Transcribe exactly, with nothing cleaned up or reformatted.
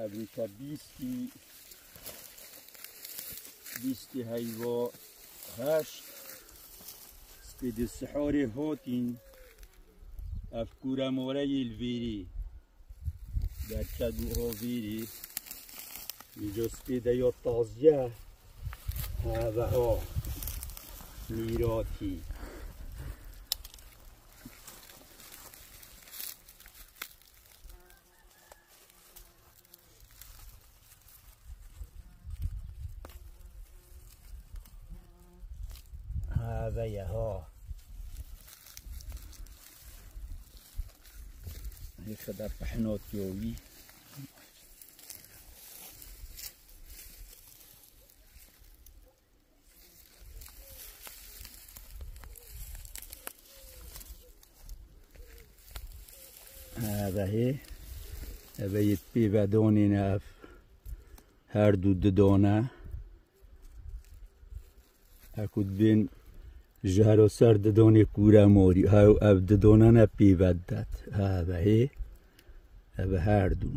Evrîke bîstî, bîstî heyva heşt. Spê di siharê hatîn. Ev kûre moreyê li vêrê. Derket û avêrê. Îca spê de ya taziye. Heve ha. Mîratî. Heve ye ha. Hê xida pehnotiyo wî. Eve hê. Eve yê pê vedonên ev. Her du didone. Eku dibên ji hero ser didonê kûre morî. Hew ev didonene pê vedet. Eve hê. Eve her du.